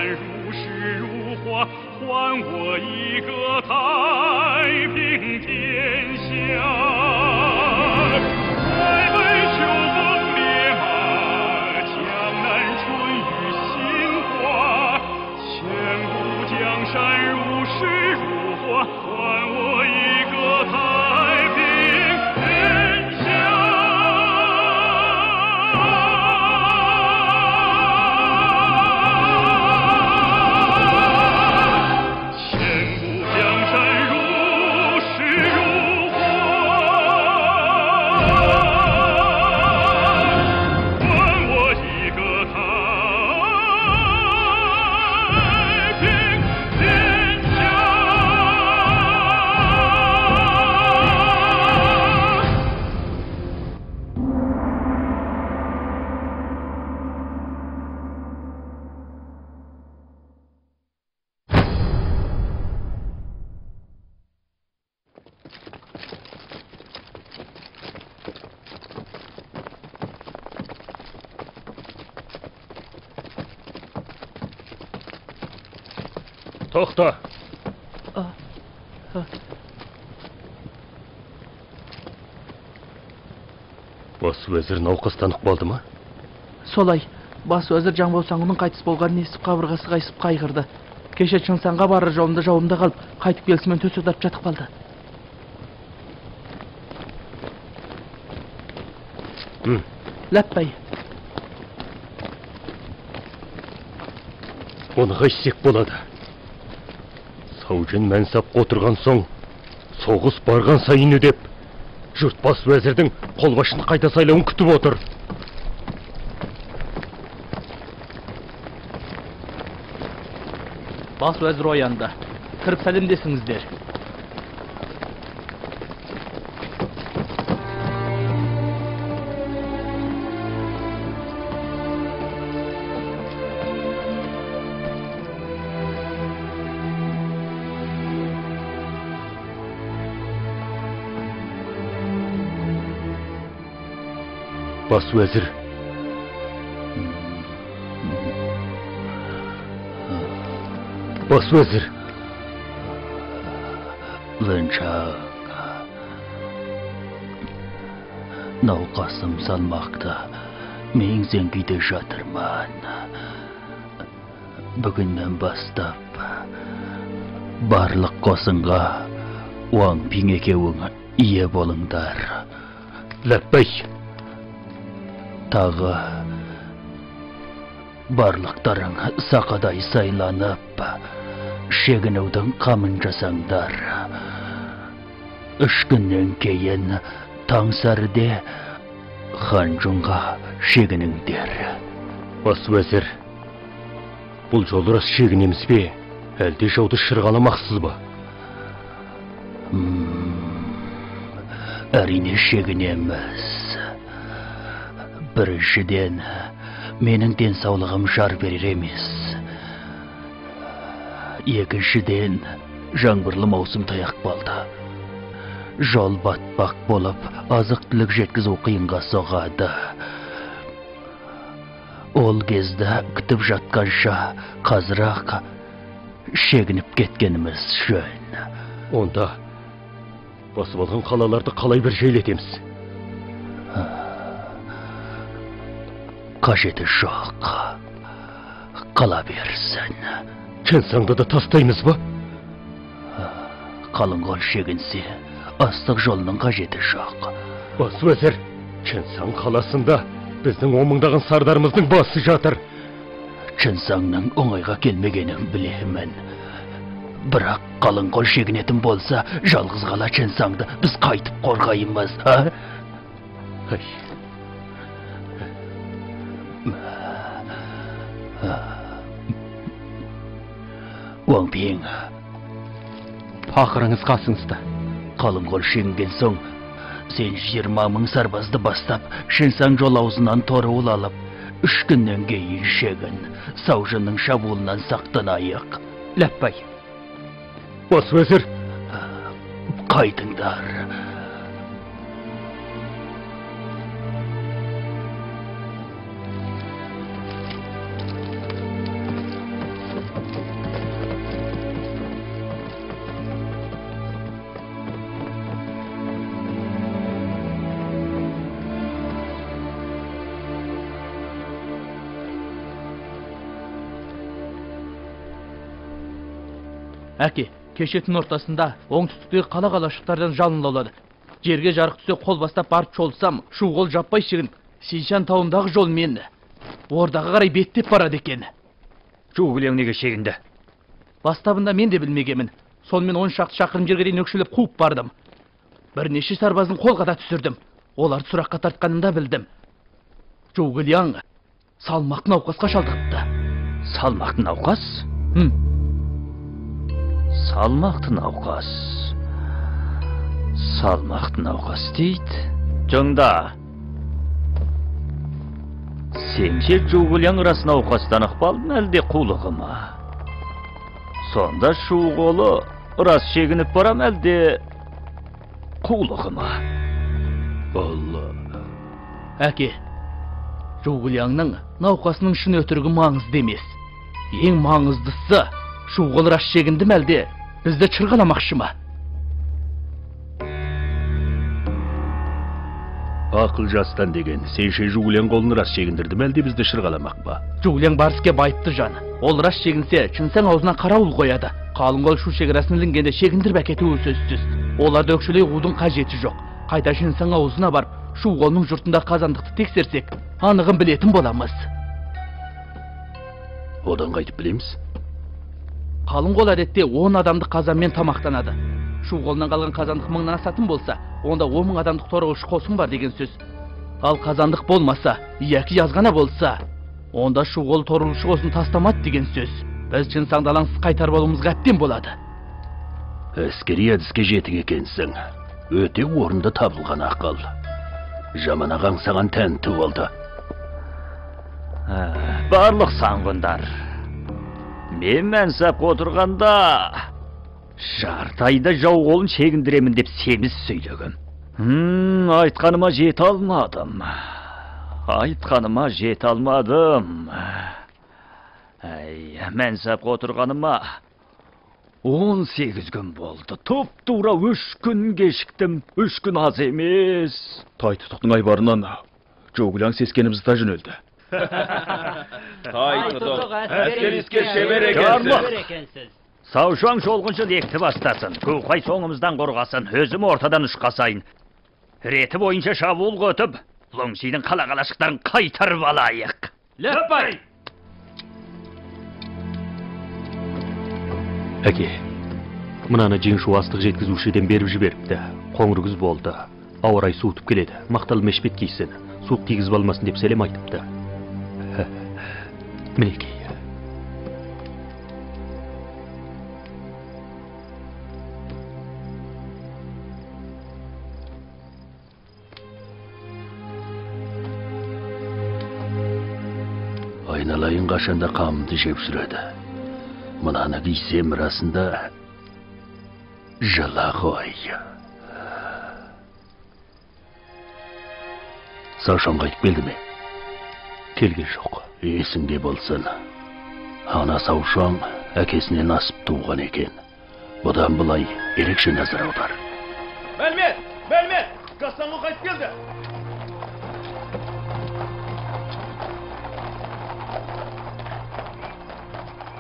山如诗如画，还我一个太平天下。塞北秋风烈马，江南春雨杏花。千古江山如诗如画，还我一个太平天下。 Тоқта. Бас уәзір науқастанып қалды ма? Солай. Бас уәзір Жаңбосаңның қайтыс болғанын естіп қабырғасы қайысып қайғырды. Кеше Чыңсанға барар жолында жауымда қалып, қайтып келісімен төсек тартып жатып қалды. Ләппай. Оны қайтсек болады? Саужин мәнсапқа отырған соң, соғыс барған сайын үдеп, жұрт бас уәзірдің қолбасшыны қайта сайлауын күтіп отыр. Бас уәзір оянды. Кіріп сәлемдесіңіздер. Бас уәзір. Бас уәзір. Вэнчаң, науқасым салмақты, мен зеңгиде жатырмын. Бүгіннен бастап барлық қосынға Уаң Пиң екеуің ие болыңдар. Ләппай. Тағы барлықтарың сақадай сайланып, шегінудің қамын жасаңдар. 3 күннен кейін таң сәріде Ханчжунға шегініңдер. Бас уәзір, бұл жолы рас шегінеміз бе, әлде жауды шырғаламақсыз ба? Әрине шегінеміз. Біріншіден, менің денсаулығым жар берер емес. Екіншіден, жаңбырлы маусым таяқ болды. Жол батпақ болып, азық-түлік жеткізу қиынға соғады. Ол кезде күтіп жатқанша қазір-ақ шегініп кеткеніміз жөн. Онда басып алған қалаларды қалай бір жайлетеміз? Қажеті жоқ. Қала берсін. Чынсаңды да тастаймыз ба? Қалың қол шегінсе, астық жолының қажеті жоқ. Бас уәзір, Чынсаң қаласында біздің 10 мыңдаған сардарымыздың басы жатыр. Чынсаңның оңайға келмегенін білемін. Бірақ қалың қол шегінетін болса, жалғыз қала Чынсаңды біз қайтып қорғаймыз, а? Ай. Уаң Пиң. Пақырыңыз қасыңызда. Қалың қол шегінген соң, сен 20 мың сарбазды бастап, Шынсаң жол аузынан торуыл алып, 3 күннен кейін шегін. Саужынның шабуылынан сақтанайық. Ләппай. Бас уәзір. Қайтыңдар. Әке, кеше түн ортасында оңтүстіктегі қала-қалашықтардан жалын лаулады. Жерге жарық түсе қол бастап барып шолсам, шу қол жаппай шегініп, Синшан тауындағы жолмен ордаға қарай беттеп барады екен. Жугүлең неге шегінді? Бастабында мен де білмегенмін. Сонымен 10 шақты шақырым жерге дейін өкшелеп қуып бардым. Бірнеше сарбазын қолға да түсірдім. Оларды сұраққа тартқанымда білдім. Жугүлең салмақты науқасқа шалдығыпты. Салмақты науқас? Салмақты науқас. Салмақты науқас дейді. Жыңда. Сенше Жугүлең рас науқастан ықпал ма, әлде қулығы ма? Сонда шу қолы рас шегініп бара ма, әлде қулығы ма? Бұл... Әке, Жугүлеңнің науқасының шын өтірігі маңызды емес. Ең маңыздысы, шу қол рас шегінді ме, әлде бізді шырғаламақшы ма? Ақыл жастан деген, сенше Жугүлең қолын рас шегіндірді ме, әлде бізді шырғаламақ па? Жугүлең бар іске байыпты жан. Ол рас шегінсе, Чынсаң аузына қарауыл қояды. Қалың қол шу шекарасын ілінгенде шегіндіріп әкетуі сөзсіз. Оларды өкшелей қудың қажеті жоқ. Қайта Чынсаң аузына барып, шу қолының жұртында қазандықты тексерсек, анығын білетін боламыз. Одан қайтып білеміз? Қалың қол әдетте 10 адамдық қазанмен тамақтанады. Шу қолынан қалған қазандық 1000-нан асатын болса, онда 10 000 адамдық торғыш қосын бар деген сөз. Ал қазандық болмаса, яки азғана болса, онда шу қол торғыш қосын тастамады деген сөз. Біз Чынсаңды алаңсыз қайтарып алуымызға әбден болады. Әскери әдіске жетік екенсің. Өте орынды табылған ақыл. Жаман ағаң саған тәнті болды. Барлық саңғындар. Мен мәнсапқа отырғанда жарты айда жау қолын шегіндіремін деп семіз сөйлегем. Айтқаныма жете алмадым. Айтқаныма жете алмадым. Әй, мәнсапқа отырғаныма 18 күн болды. Тұп-тура 3 күн кешіктім. 3 күн аз емес. Тай-тұтықтың айбарынан Жугүлең сескенімізді та жөнелді. Тай-тұтық, әскер іске шебер екенсіз. Саушаң жолғыншы лекті бастасын, Көкай соңымыздан қорғасын, өзім ортадан ұшқасайын. Реті бойынша шабуыл өтіп, Лоңшидің қала-қалашықтарын қайтарып алайық. Ләппай! Әке, мынаны Жеңшу астық жеткізушіден беріп жіберіпті. Қоңыр күз болды. Ауа райы суытып келеді. Мақталы мешпет кисін, суық тигізіп алмасын деп сәлем айтыпты. Мінекей. Айналайын қашанда қамымды жеп жүреді. Мынаны кисем расында жылы ғой. Саушан қайтып келді ме? Келген жоқ. Есіңде болсын. Ана Саушан әкесінен асып туған екен. Бұдан былай ерекше назар аудар. Мәлімет! Мәлімет! Гастанғы қайтып келді!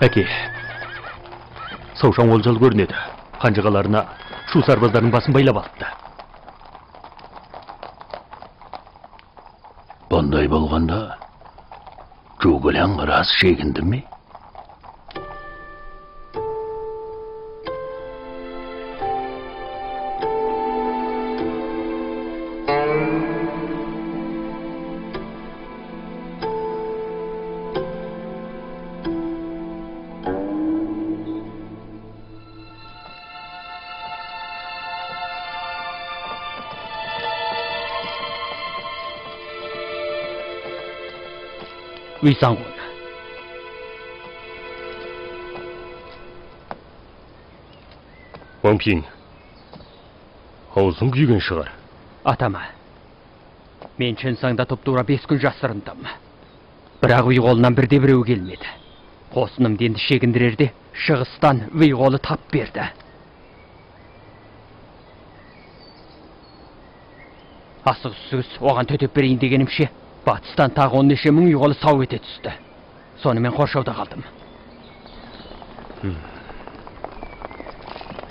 Әке, Саушан олжалы көрінеді. Қанжығаларына шу сарбаздарының басын байлап алыпты. Бұндай болғанда Жугүлең рас шегінді ме? Уисангун. Ван Пин, аузың күйген шығар. Атама, мен Чынсаңда тұп-тура 5 күн жасырындым. Бірақ үй қолынан бірде біреу келмеді. Қосынымды енді шегіндірерде шығыстан үй қолы тап берді. Асығыс-үсігіс оған төтеп берейін дегенімше, батыстан тағы 10 неше мың үй қолы сау ете түсті. Сонымен қоршауда қалдым.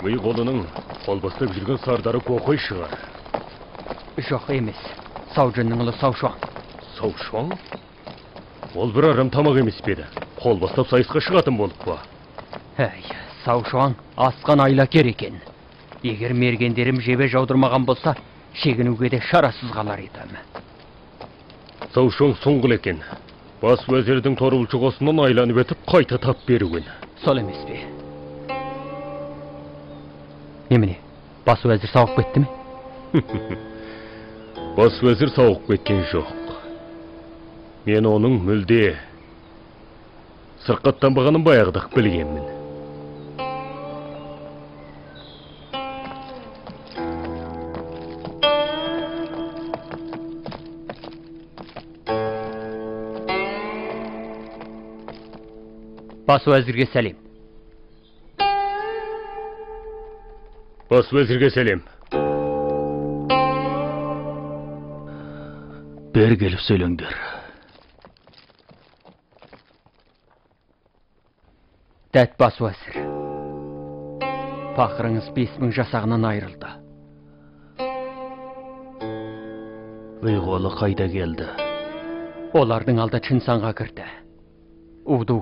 Ми қолының қол бастап жүрген сардары Гохой шығар. Жоқ, емес. Саужынның ұлы Саушуаң. Саушуаң? Ол бір арам тамақ емес пе еді? Қол бастап сайысқа шығатын болып па? Әй, Саушуаң асқан айлакер екен. Егер мергендерім жебе жаудырмаған болса, шегінуге де шарасыз қалар едім. Саушуаң сұңғыл екен. Бас уәзірдің торуылшы қосынан айланып өтіп қайта тап беруін. Сол емес пе? Немене, бас уәзір сауығып кетті ме? Бас уәзір сауығып кеткен жоқ. Мен оның мүлде сырқаттанбағанын баяғыда-ақ білгенмін. Бас уәзірге сәлем. Бас уәзірге сәлем. Бері келіп сөйлеңдер. Дәт бас уәзір. Пақырыңыз 5000 жасағынан айырылды. Вейғолы қайда келді? Олардың алды Чынсанға кірді. Уду,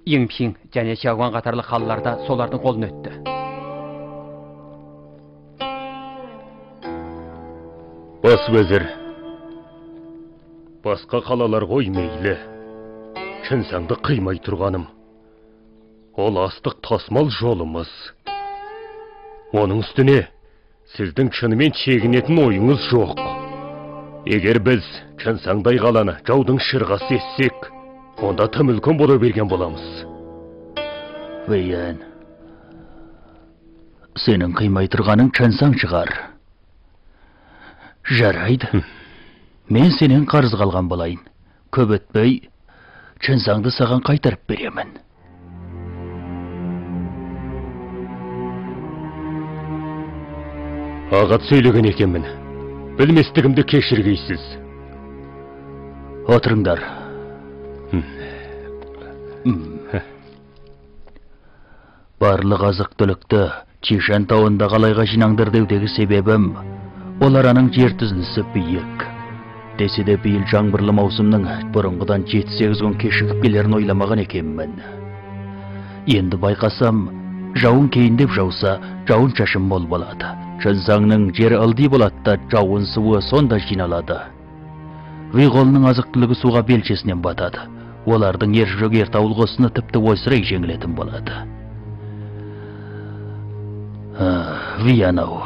Иңпиң және Сяуан қатарлы қалаларда солардың қолын өтті. Бас уәзір, басқа қалалар ғой мейлі. Чынсаңды қимай тұрғаным. Ол астық тасымал жолымыз. Оның үстіне сіздің шынымен шегінетін ойыңыз жоқ. Егер біз Чынсаңдай қаланы жаудың шырғасы етсек, онда тым үлкен бола берген боламыз. Вейен, сенің қимай тұрғаның Чынсаң шығар. Жарайды. Мен сенен қарыз қалған болайын. Көп өтпей, Чынсаңды саған қайтарып беремін. Ағат сөйлеген екенмін. Білместігімді кешіргейсіз. Отырыңдар. Барлық азық-түлікті Чишан тауында қалайға жинаңдар деудегі себебім, ол араның жер түзілісі биік. Десе де биыл жаңбырлы маусымның бұрынғыдан 7-8 күн кешігіп келерін ойламаған екенмін. Енді байқасам, жауын кейіндеп жауса, жауын шашын мол болады. Чынсаңның жері ылди болады да, жауын суы сонда жиналады. Вейғолының азық-түлігі суға белшесінен батады. Олардың ер жүрек ертауыл қосыны тіпті ойсырай жеңілетін болады. Виянау.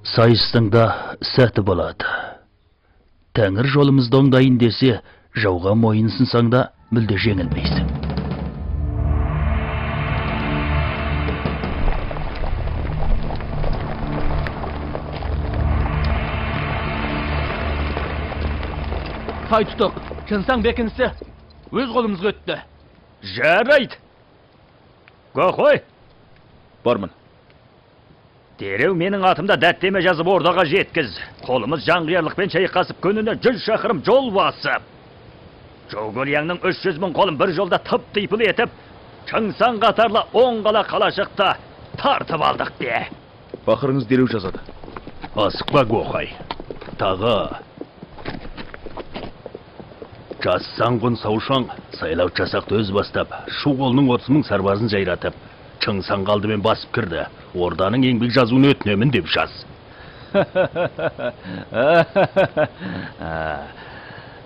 Сайыстың да сәті болады. Тәңір жолымызды оңдайын десе, жауға мойынсынсаң да мүлде жеңілмейсің. Тай тұтық, Чынсаң бекінісі өз қолымызға өтті. Жарайды. Гохой. Бармын. Дереу менің атымда дәттеме жазып ордаға жеткіз. Қолымыз жанқиярлықпен шайқасып күніне 100 шақырым жол басып, Жоголяңның 300 мың қолын бір жолда тып-типыл етіп, Чынсаң қатарлы 10 қала қалашықты тартып алдық де. Бақырыңыз дереу жазады. Асықпа, Гохай. Тағы жас Саңғұн Саушаң сайлау жасақты өз бастап, Шу қолының 30 мың сарбазын жайратып, Чынсаңға алдымен басып кірді. Орданың еңбек жазуын өтінемін деп жаз.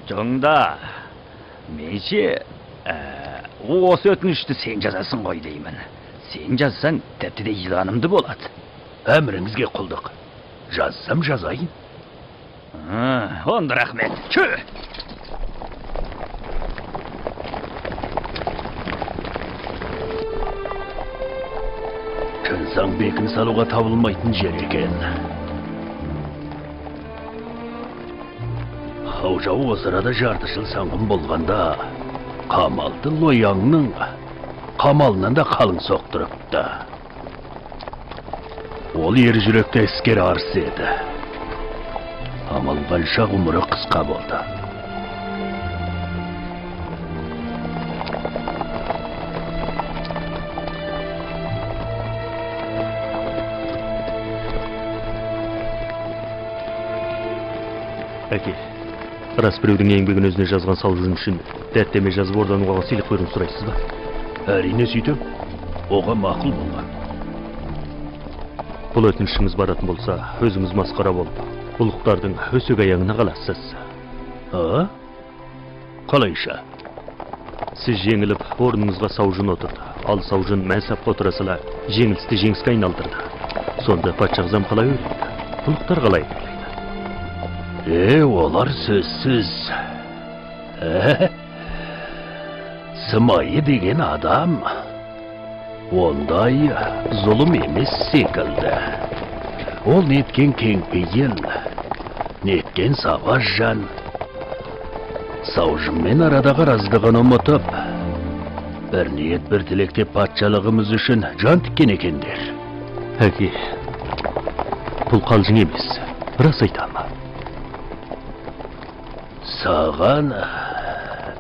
Жоңда, менше, осы өтінішті сен жазасың ғой деймін. Сен жазсаң, тіпті де иланымды болады. Әміріңізге құлдық. Жазсам жазайын. Онда рахмет. Чү! Чынсаң бекініс алуға табылмайтын жер екен. Аужау осы арада жарты жыл саңғын болғанда, қамалды Лояңның қамалынан да қалың соқтырыпты. Ол ер жүректі әскер арыс еді. Амалғанша ғұмыры қысқа болды. Әке, рас біреудің еңбегін өзіне жазған Саужын үшін дәттеме жазып ордан оған сыйлық беруін сұрайсыз ба? Әрине сөйтем. Оған мақұл болған. Бұл өтінішіңіз баратын болса, өзіңіз масқара болып, ұлықтардың өсек аяғына қаласыз. А? Қалайша? Сіз жеңіліп, орныңызға Саужын отырды. Ал Саужын мәнсапқа отыра сала, жеңілісті жеңіске айналдырды. Сонда патша ағзам қалай ойлайды? Ұлықтар қалай ойлайды? Олар сөзсіз. Сымайы деген адам ондай зұлым емес секілді. Ол неткен кеңпейіл, неткен сабаз жан. Саужынмен арадағы араздығын ұмытып, бір ниет бір тілекте патшалығымыз үшін жан тіккен екендер. Әке, бұл қалжың емес, рас айтамын. Саған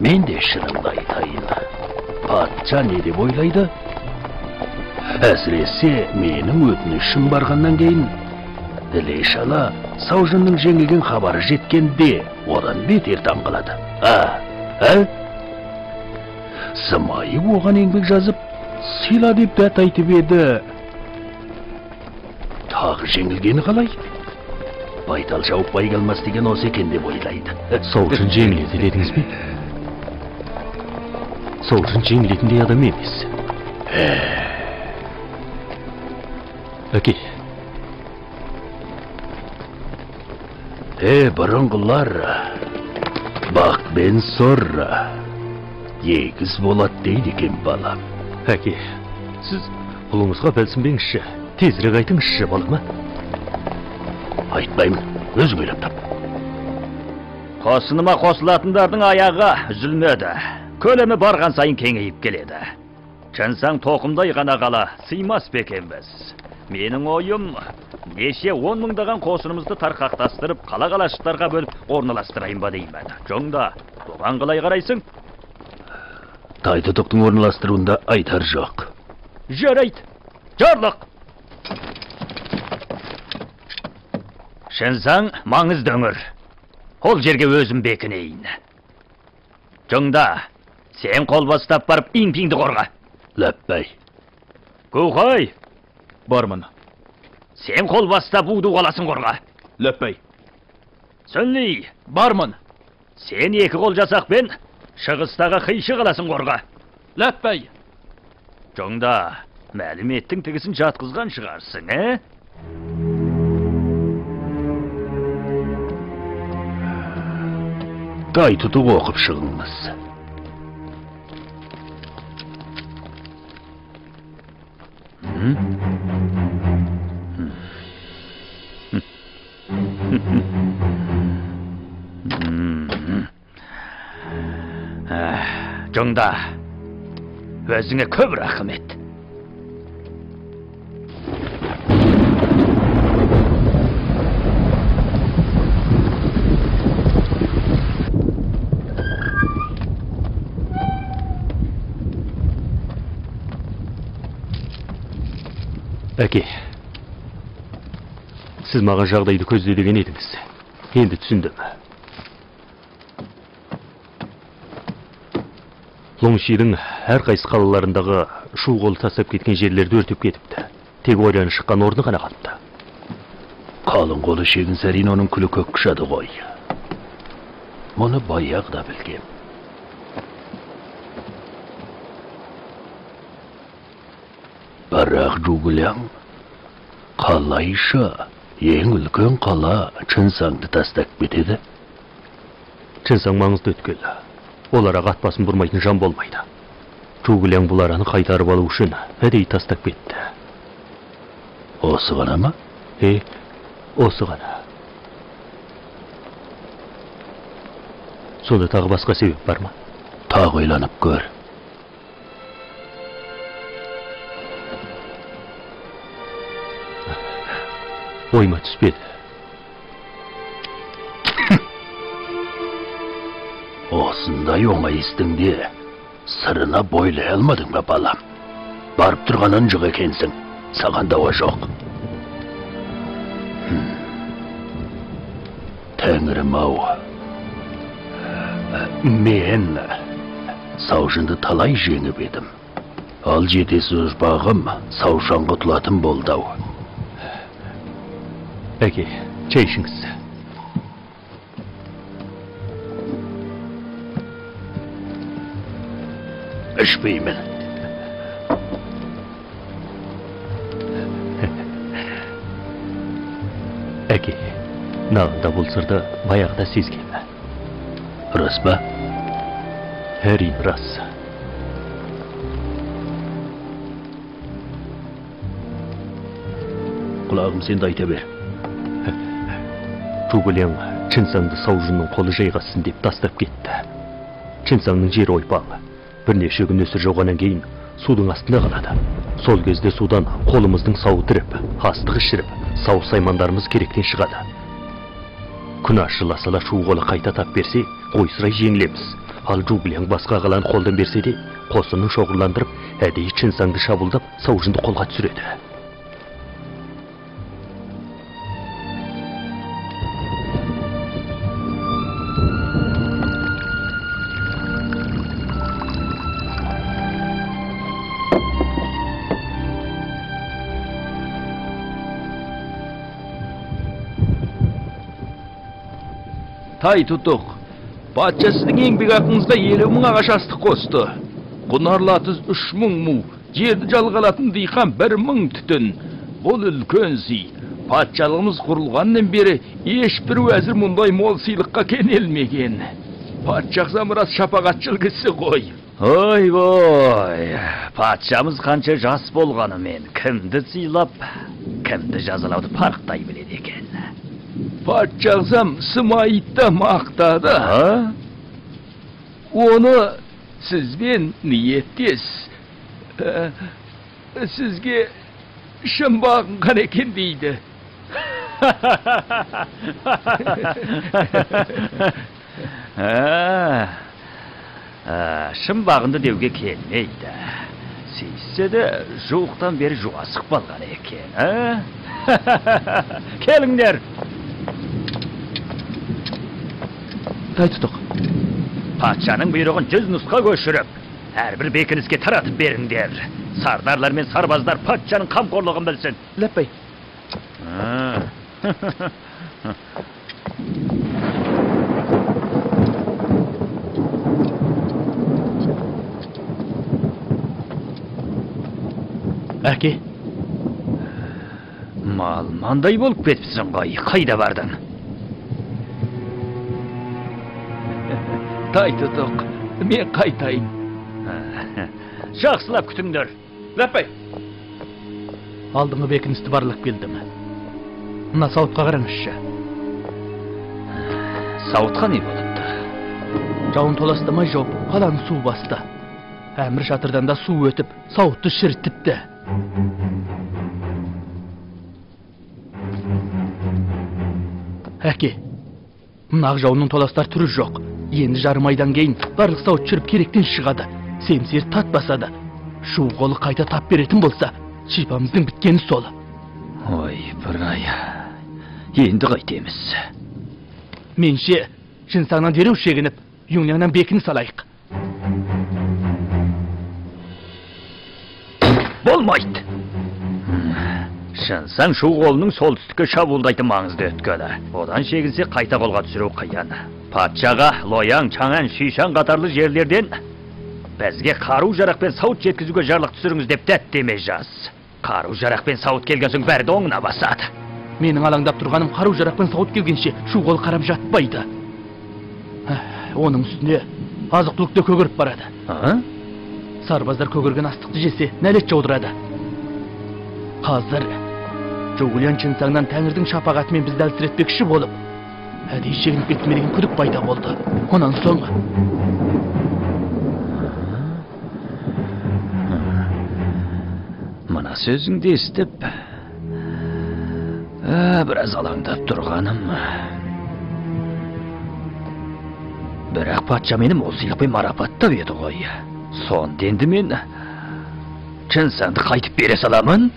мен де шынымды айтайын. Патша не деп ойлайды? Әсіресе менің өтінішім барғаннан кейін іле шала Саужынның жеңілген хабары жеткенде одан бетер таң қалады. Сымайы оған еңбек жазып, сыйла деп дәт айтып еді. Тағы жеңілгені қалай? Байтал жауып байға алмас деген осы екен деп ойлайды. Саужын жеңіледі дедіңіз бе? Саужын жеңілетіндей адам емес. Әке. Бұрынғылар бақ пен сор егіз болады дейді екен балам. Әке, сіз ұлыңызға бәлсінбеңізші, тезірек айтыңызшы балама. Айтпаймын, өзің ойлап тап. Қосыныма қосылатындардың аяғы үзілмеді. Көлемі барған сайын кеңейіп келеді. Чынсаң тоқымдай ғана қала сыймас па екенбіз? Менің ойым, неше 10 мыңдаған қосынымызды тарқақтастырып, қала-қалашықтарға бөліп орналастырайын ба деймін. Жоңда, оған қалай қарайсың? Тайтұтықтың орналастыруында айтар жоқ. Жарайды, жарлық! Шынсаң маңызды өңір. Ол жерге өзім бекінейін. Жоңда, сен қол бастап барып Иңпиңді қорға. Ләппәй. Көқай! Бармын. Сен қол бастап Уду қаласын қорға. Ләппәй. Сүнли. Бармын. Сен екі қол жасақпен шығыстағы Қишы қаласын қорға. Ләппәй. Жоңда, мәліметтің тігісін жатқызған шығарсың, ә? Тайтұтық оқып шығыңыз. Жоңда, өзіңе көп рахмет. Әке, сіз маған жағдайды көзде деген едіңіз. Енді түсіндім. Лоңшидің әрқайсы қалаларындағы шу қолы тастап кеткен жерлерді өртеп кетіпті. Тек ойраны шыққан орны ғана қалыпты. Қалың қолы шегінсе әрине оның күлі көк құшады ғой. Мұны баяғыда білгем. Бірақ Жугуляң қалайша ең үлкен қала Чынсаңды тастап кетеді? Чынсаң маңызды өткел. Ол араға ат басын бұрмайтын жан болмайды. Жугуляң бұл араны қайтарып алу үшін әдейі тастап кетті. Осы ғана ма? Осы ғана. Сонда тағы басқа себеп бар ма? Тағы ойланып көр. Ойыма түспеді. Осындай оңай істің де сырына бойлай алмадың ба, балам? Барып тұрған ынжық екенсің, саған дауа жоқ. Тәңірім-ау, мен Саужинді талай жеңіп едім. Ал жетесіз ұрпағым Саушан құтылатын болды-ау. Әке, чай ішіңіз. Ішпеймін. Әке, нағында бұл сырды баяғыда сезгем. Рас па? Әрине рас. Құлағым сенді айта бер. Жугуляң Чынсаңды Саужинның қолы жайғасын деп тастап кетті. Чынсаңның жері ойпаң. Бірнеше күн нөсер жауғаннан кейін судың астында қалады. Сол кезде судан қолымыздың сауы тіріп, астығы шіріп, сау саймандарымыз керектен шығады. Күн ашыла сала Шу қолы қайта тап берсе, қойсырай жеңілеміз. Ал Жугуляң басқа қаланы қолдан берсе де, қосынын шоғырландырып, әдейі Чынсаңды шабуылдап, Саужинді қолға түсіреді. Тай тұтық, патша сіздің еңбек ақыңызға 50 мың ағаш астық қосты. Құнарлы атыз 3 мың му, жерді жалға алатын диқан 1 мың түтін. Бұл үлкен сый. Патшалығымыз құрылғаннан бері ешбір уәзір мұндай мол сыйлыққа кенелмеген. Патша ағзам рас шапағатшыл кісі ғой. Ой-ой, патшамыз қанша жас болғанымен кімді сыйлап, кімді жазалауды парықтай біледі екен. Патша ағзам Сымайытты мақтады. Оны сізбен ниеттес, сізге шын бағынған екен дейді. Шын бағынды деуге келмейді. Сейтсе де жуықтан бері жуасық болған екен. Келіңдер. Тай тұтық. Патшаның бұйрығын 100 нұсқа көшіріп, әрбір бекініске таратып беріңдер. Сардарлар мен сарбаздар патшаның қамқорлығын білсін. Ләппай. Әке. Мал мандай болып кетіпсің ғой, қайда бардың? Тай тұтық, мен қайтайын. Жақсылап күтіңдер. Ләппай. Алдыңғы бекіністі барлап келдім. Мына сауытқа қараңызшы. Сауытқа не болыпты? Жауын толастамай жауып, қаланы су басты. Әмір шатырдан да су өтіп, сауытты шірітіпті. Әке, мына ақ жауынның толастар түрі жоқ. Енді жарым айдан кейін барлық сауыт шіріп керектен шығады. Семсер тат басады. Шу қолы қайта тап беретін болса, шипамыздың біткені сол. Ой, бір-ай, енді қайтеміз. Менше, Чынсаңнан дереу шегініп, Юнляңнан бекініс алайық. Болмайды. Чынсаң Шу қолының солтүстікке шабуылдайтын маңызды өткелі. Одан шегінсе қайта қолға түсіру қиын. Патшаға Лояң, Чаңан, Шишан қатарлы жерлерден бізге қару жарақ пен сауыт жеткізуге жарлық түсіріңіз деп дәттеме жаз. Қару жарақ пен сауыт келген соң бәрі де оңына басады. Менің алаңдап тұрғаным қару жарақ пен сауыт келгенше Шу қолы қарап жатпайды. Оның үстіне азық-түлік те көгеріп барады. Сарбаздар көгерген астықты жесе, нәлет жаудырады. Қазір Жугулян Чынсаңнан тәңірдің шапағатымен бізді әлсіретпекші болып, әдейі шегініп кетті ме деген күдік пайда болды. Онан соң мына сөзіңді естіп, біраз алаңдап тұрғаным. Бірақ патша мені мол сыйлықпен марапаттап еді ғой. Сонда енді мен Чынсаңды қайтып бере саламын?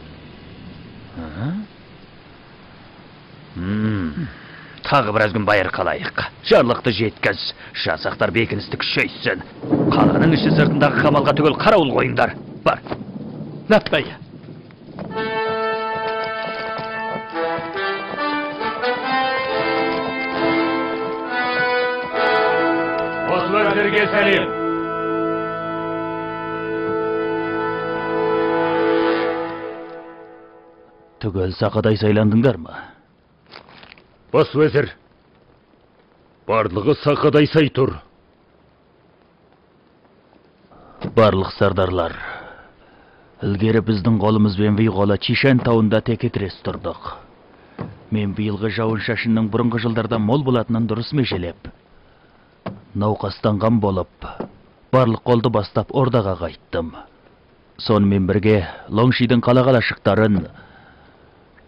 Тағы біраз күн байыр қалайық. Жарлықты жеткіз. Жасақтар бекіністі күшейтсін. Қаланың іші сыртындағы қамалға түгел қарауыл қойыңдар. Бар. Ләппәй. Бас уәзірге сәлем. Түгел сақадай сайландыңдар ма? Бас уәзір, барлығы сақадай сай тұр. Барлық сардарлар, ілгері біздің қолымызбен Вей қолы Чишен тауында текетірес тұрдық. Мен биылғы жауын-шашынның бұрынғы жылдарда мол болатынын дұрыс межелеп, науқастанған болып, барлық қолды бастап ордаға қайттым. Сонымен бірге Лоңшидің қала-қалашықтарын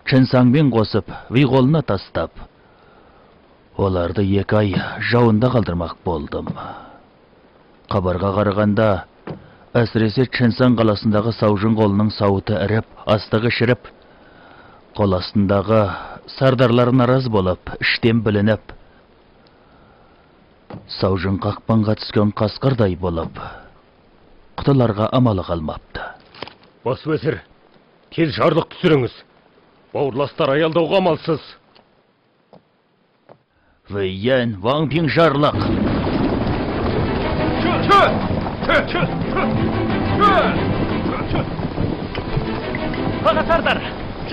Чэнсаңмен қосып, Вей қолына тастап, оларды 2 ай жауында қалдырмақ болдым. Хабарға қарағанда, әсіресе Чэнсан қаласындағы саужын қолының сауыты іріп, астығы шіріп, қол астындағы сардарлар наразы болып, іштен білініп, саужын қақпанға түскен қасқырдай болып, құтыларға амалы қалмапты. Бас уәзір, тез жарлық түсіріңіз. Бауырластар аялдауға амалсыз. Вэй Ян, Ваң Пин жарлық. Аға сардар,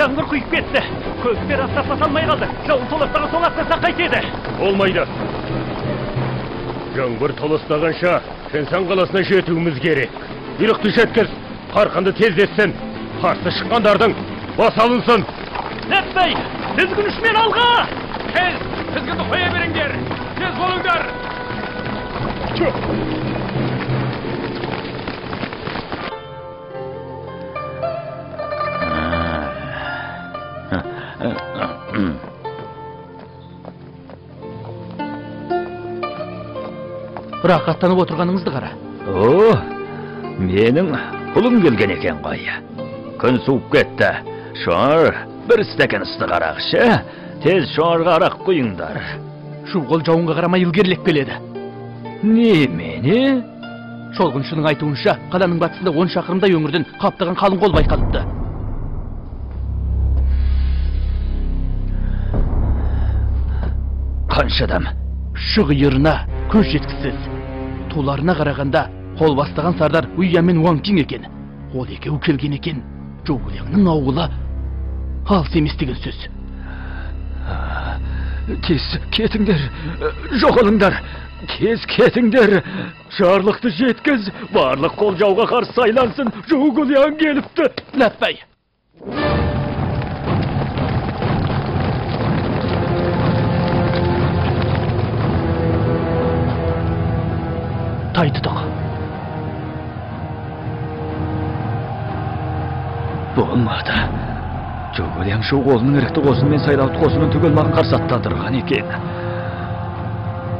жаңбыр құйып кетті. Көліктер аттаса салмай қалды. Жауын толастаған соң аттаса қайтеді. Болмайды. Жаңбыр толастағанша Чэнсан қаласына жетуіміз керек. Бұйрықты жеткіз, қарқынды тездетсін. Қарсы шыққандардың бас алынсын. Ләппәй, тізгін ұшымен алға! Тез, тізгінді қоя беріңдер! Тез болыңдар! Рақаттанып отырғаныңызды қара. О, менің құлым келген екен ғой. Күн суып кетті. Шоңыр, бір стәкен ыстық арақ іше, тез шоңырға арақ құйыңдар. Шу қол жауынға қарамай ілгерілеп келеді. Немене? Шолғыншының айтуынша, қаланың батысында 10 шақырымдай өңірден қаптаған қалың қол байқалыпты. Қанша адам? Шығиырына көз жеткісіз. Туларына қарағанда қол бастаған сардар Уя мен Уаң Пин екен. Ол екеуі келген екен. Жугуляңның ауылы алыс емес деген сөз. Тез кетіңдер, жоғалыңдар, тез кетіңдер. Жарлықты жеткіз, барлық қол жауға қарсы сайлансын. Жугуляң келіпті. Ләппәй. Тай тұтық. Болмады. Жугуляң шу қолының ірікті қосынымен сайлауды қосынын түгел маған қарсы аттандырған екен.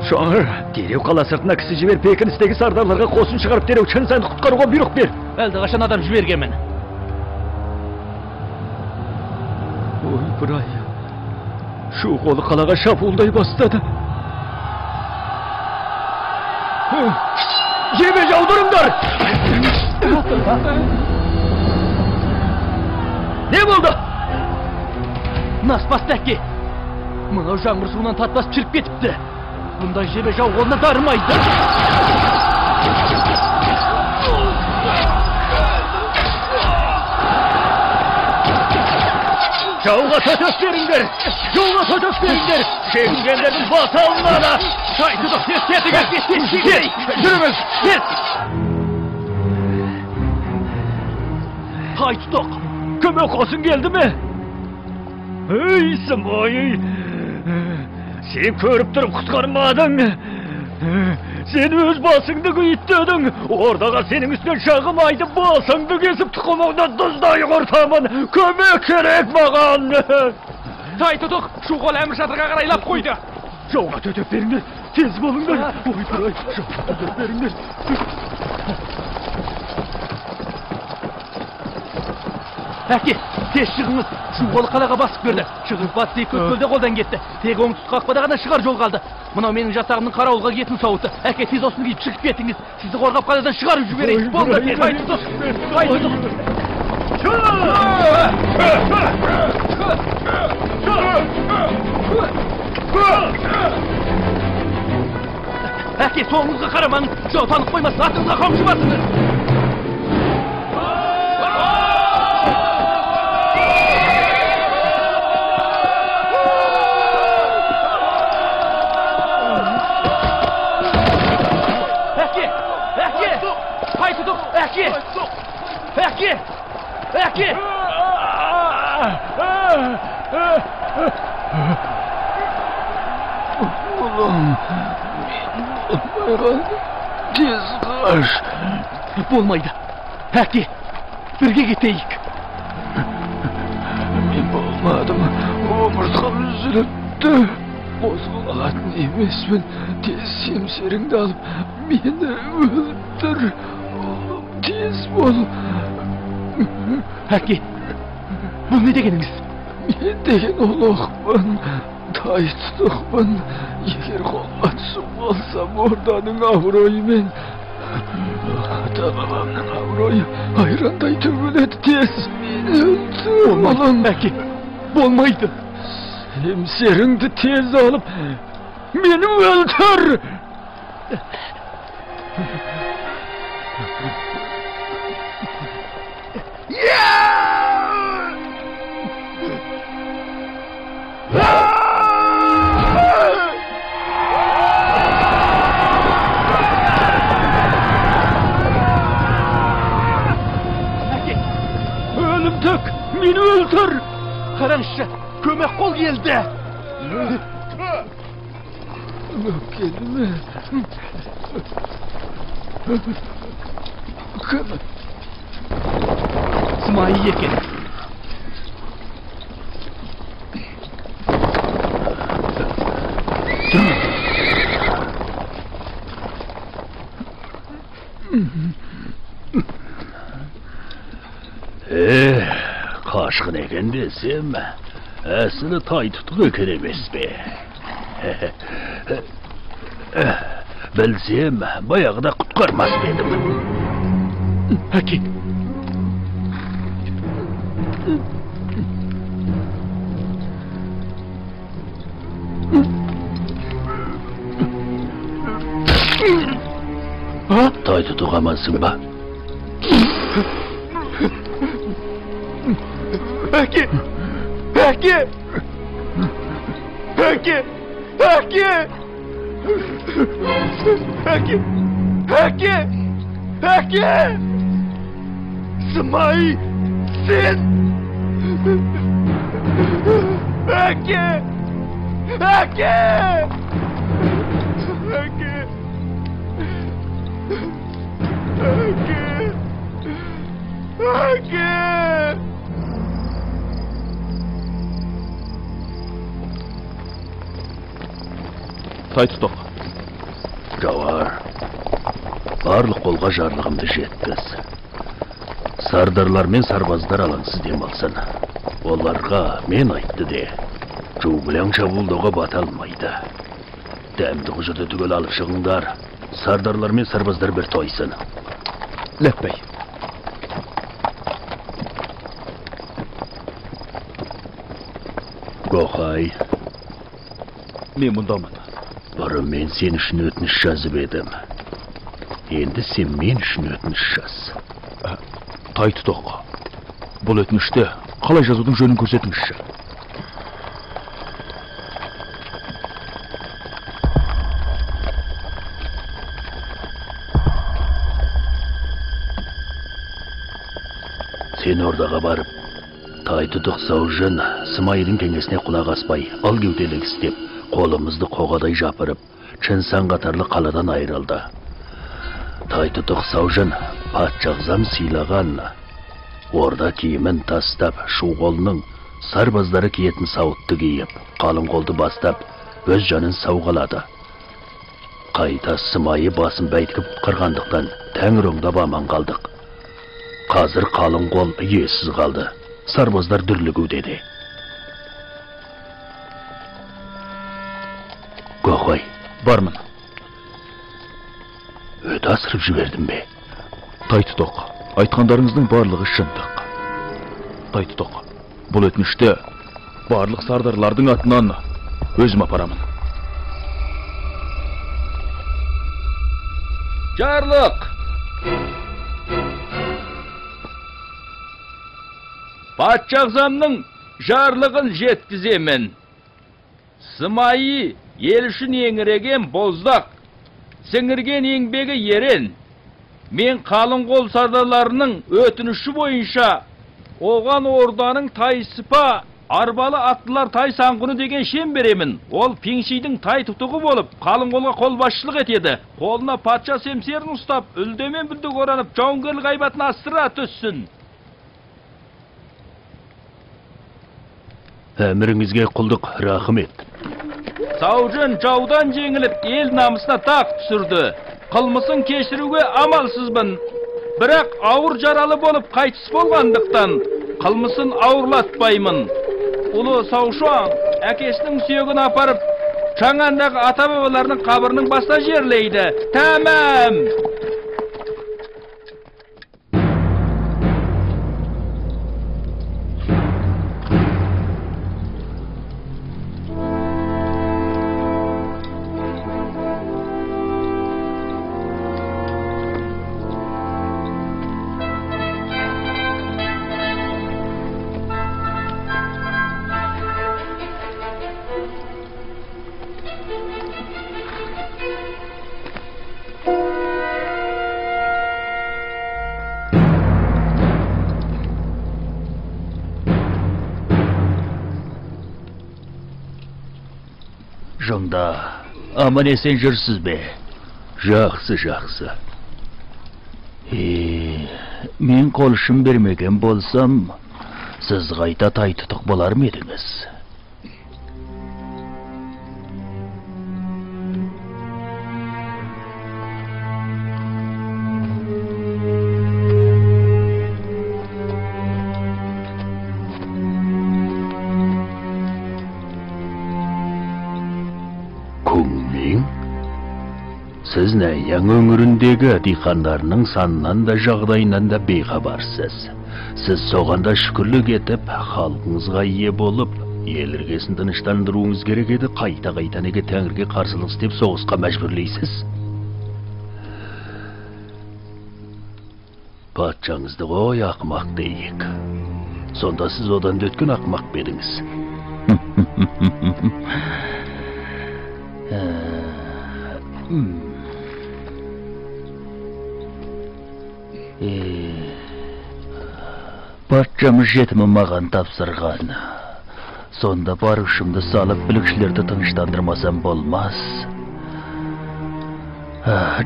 Шоңыр, дереу қала сыртына кісі жібер, бекіністегі сардарларға қосын шығарып дереу Чэнсанды құтқаруға бұйрық бер. Әлдеқашан адам жібергенмін. Ойпырай, шу қолы қалаға шабуылдай бастады. Жебе жаудырыңдар! Не болды? Нас басты әке. Мынау жаңбыр суынан татпас шіріп кетіпті. Бұндай жебе жау қолына дарымайды. Жауға төтеп беріңдер! Жауға төтеп беріңдер! Шегінгендердің басы алынады! Тайтыдық, тез кетіңіз! Тез! Жүріңіз! Тез! Тайтыдық! Көмек қосын келді ме? Ей, Сымой! Сен көріп тұрып құтқармадың! Сен өз басыңды күйіттедің! Ордаға сенің үстінен шағым айтып, басыңды кесіп тұқымыңды тұздай құртамын! Көмек керек маған! Тайтыдық, шу қол әмір шатырға қарай лап қойды. Жауға төтеп беріңдер, тез болыңдар! Ойпырай, жауға төтеп беріңдер! Әке, Тез шығыңыз. Шу қолы қалаға басып кірді. Шығыс батыс екі өткелде қолдан кетті. Тек оңтүстік қақпада ғана шығар жол қалды. Мынау менің жасағымның қарауылға киетін сауыты. Әке, тез осыны киіп шығып кетіңіз. Сізді қорғап қаладан шығарып жіберейін. Болды, тез Тайтұтық. Тайтұтық. Әке, соңыңызға қарамаңыз. Жау танып қоймасын, атыңызға қамшы басыңыз. Әке! Әке! Тайтұтық! Әке! Әке! Әке! Ұлым, мен болмай тез қаш. Болмайды. Әке, бірге кетейік. Мен болмадым. Омыртқам үзіліпті. Қозғалатын емеспін. Тез семсеріңді алып, мені өлтір. Ұлым, тез бол. Әке, бұл не дегеніңіз? Мен деген ұлықпын, Тайтұтықпын. Егер қолға түсіп қалсам, орданың абыройымен ата-бабамның абыройы айрандай төгіледі. Тез мені өлтір. Болмайды, әке, болмайды. Семсеріңді тез алып, мені өлтір. Әке, Өлімтік, мені өлтір. Қараңызшы, көмек қол келді. Көмек келді ме? Кім? Сымайы екен. Қашқын екен десем, әсілі Тайтұтық екен емес пе? Білсем, баяғыда құтқармас па едім. Әке. Тайтұтық амансың ба? Әке! Әке! Әке! Әке! Әке! Әке! Әке! Сымай, сен! Әке! Әке! Әке! Әке! Әке! Тайтұтық. Жауар, барлық қолға жарлығымды жеткіз. Сардарлар мен сарбаздар алаңсыз демалсын. Оларға мен айтты де, Жугуляң шабуылдауға бата алмайды. Дәмді құжаты түгел алып шығыңдар. Сардарлар мен сарбаздар бір тойсын. Ләппәй. Гохай. Мен мұндамын. Бұрын мен сен үшін өтініш жазып едім. Енді сен мен үшін өтініш жаз. Тайтұтық, бұл өтінішті қалай жазудың жөнін көрсетіңізші. Сен ордаға барып, Тайтұтық Саужын Сымайдың кеңесіне құлақ аспай, ал кеуделік істеп, қолымызды қоғадай жапырып, Чынсан қатарлы қаладан айырылды. Тайтұтық Саужын патша ағзам сыйлаған орда киімін тастап, шу қолының сарбаздары киетін сауытты киіп, қалың қолды бастап, өз жанын сау қалады. Қайта Сымайы басын бәйткіп құтқарғандықтан тәңір оңдап аман қалдық. Қазір қалың қол иесіз қалды. Сарбаздар дүрлігуде де. Гохой. Бармын. Өте асырып жібердім бе? Тайтұтық, айтқандарыңыздың барлығы шындық. Тайтұтық, бұл өтінішті барлық сардарлардың атынан өзім апарамын. Жарлық! Патша ағзамның жарлығын жеткіземін. Сымайы ел үшін еңіреген боздақ, сіңірген еңбегі ерен. Мен қалың қол сардарларының өтініші бойынша оған орданың тайсыпа арбалы аттылар тай саңғыны деген шен беремін. Ол Пеңшидің тай тұтығы болып, қалың қолға қолбасшылық етеді. Қолына патша семсерін ұстап, үлдемен бүлдік оранып, жауынгерлік айбатын асыра түссін. Әміріңізге құлдық, рахмет. Саужын жаудан жеңіліп, ел намысына дақ түсірді. Қылмысын кешіруге амалсызбын. Бірақ ауыр жаралы болып қайтыс болғандықтан қылмысын ауырлатпаймын. Ұлы Саушуан әкесінің сүйегін апарып, Чаңандағы ата-бабаларының қабірінің басына жерлейді. Тәмам! Жоңда, аман есен жүрсіз бе? Жақсы, жақсы. Мен қол ұшын бермеген болсам, сіз қайта тай тұтық болар ма едіңіз? Сіз Нәйяң өңіріндегі диқандарының санынан да жағдайынан да бейхабарсыз. Сіз соған да шүкірлік етіп, халқыңызға ие болып, ел іргесін тыныштандыруыңыз керек еді. Қайта-қайта неге тәңірге қарсылық істеп соғысқа мәжбүрлейсіз? Патшаңызды ғой ақымақ дейік. Сонда сіз одан да өткен ақымақ па едіңіз? Патшамыз жетімі маған тапсырған. Сонда бар күшімді салып бүлікшілерді тыныштандырмасам болмас.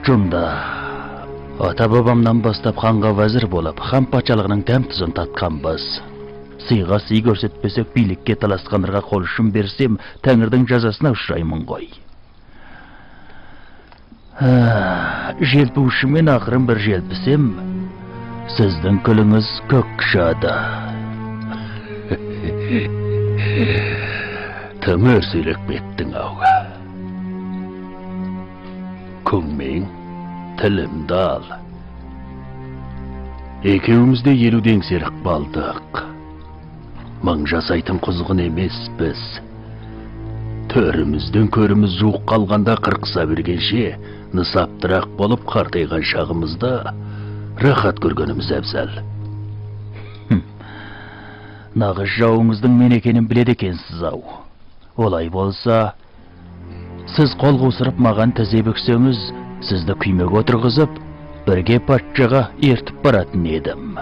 Жонда, ата-бабамнан бастап ханға вәзір болып, хан патшалығының дәм тұзын татқанбыз. Сыйға сый көрсетпесек, билікке таласқандарға қол ұшын берсем, тәңірдің жазасына ұшыраймын ғой. Желпушімен ақырын бір желпісем, сіздің күліңіз көк ұшады. Тым өрселеп кеттің ау. Көңмен тілімді ал. Екеуміз де елуден серік балдық. Мың жасайтын құзғын емеспіз. Төрімізден көріміз жуық қалғанда қырқыса бергенше, нысаптырақ болып қартайған шағымызда рахат көргеніміз әбзал. Нағыз жауыңыздың мен екенін біледі екенсіз ау. Олай болса, сіз қол қусырып маған тізе бүксеңіз, сізді күймеге отырғызып, бірге патшаға ертіп баратын едім.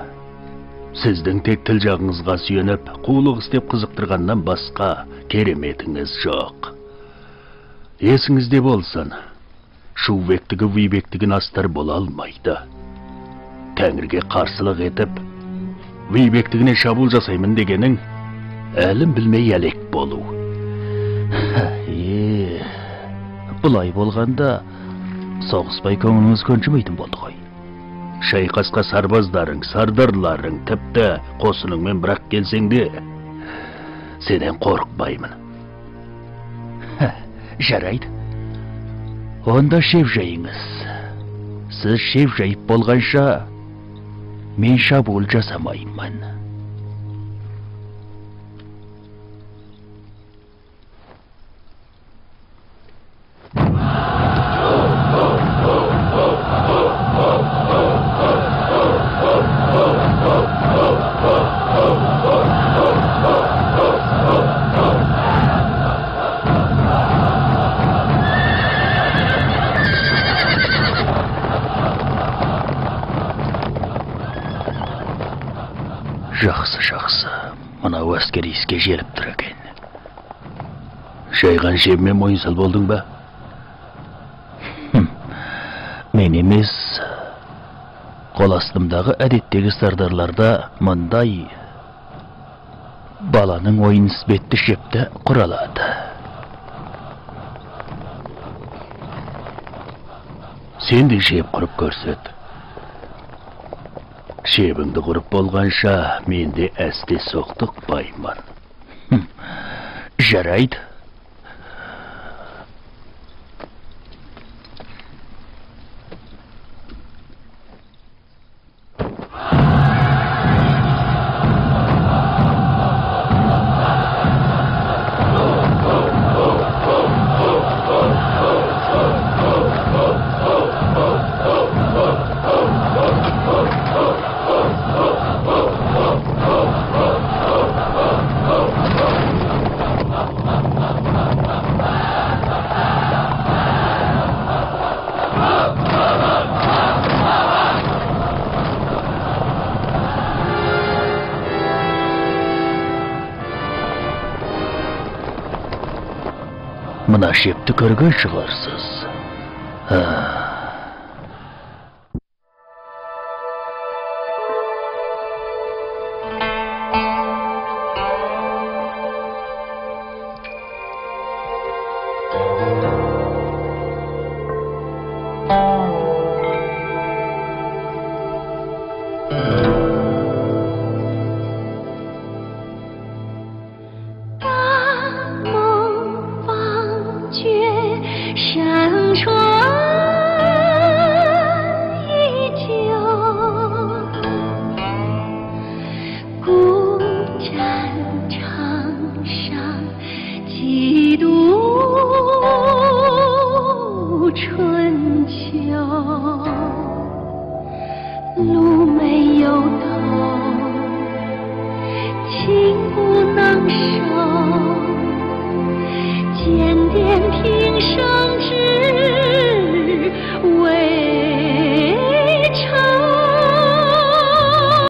Сіздің тек тіл жағыңызға сүйеніп, қулық істеп қызықтырғаннан басқа кереметіңіз жоқ. Есіңізде болсын, Шу бектігі Вей бектігін астар бола алмайды. Тәңірге қарсылық етіп, Вей бектігіне шабуыл жасаймын дегенің әлім білмей әлек болу. Бұлай болғанда соғыспай көңіліңіз көншімейтін болды ғой. Шайқасқа сарбаздарың, сардарларың, тіпті қосыныңмен бірақ келсең де, сенен қорықпаймын. Жарайды. Онда шеп жайыңыз. Сіз шеп жайып болғанша, мен шабуыл жасамаймын. Жақсы, жақсы. Мынау әскер иіске желіп тұр екен. Жайған жебіме мойынсал болдың ба? Мен емес, қол астымдағы әдеттегі сардарларда мындай баланың ойын іспетті шепті құралады. Сен де жеп құрып көрсет. Шебіңді құрып болғанша, мен де әсте соқтықпаймын. Жарайды. Мына шепті көрген шығарсыз.